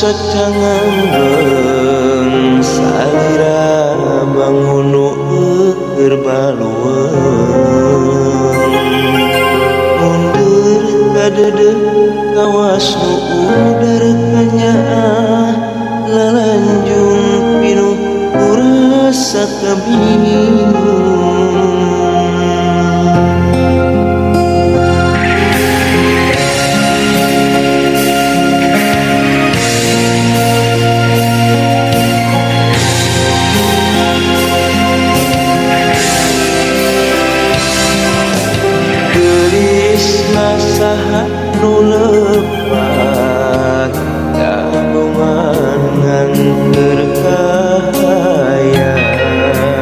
Rasa canganggeng salira bangun nu keur baluweung. Mundur kadeudeuh kawas nu udar kanyaah, lalanjung pinuh ku rasa kabingung.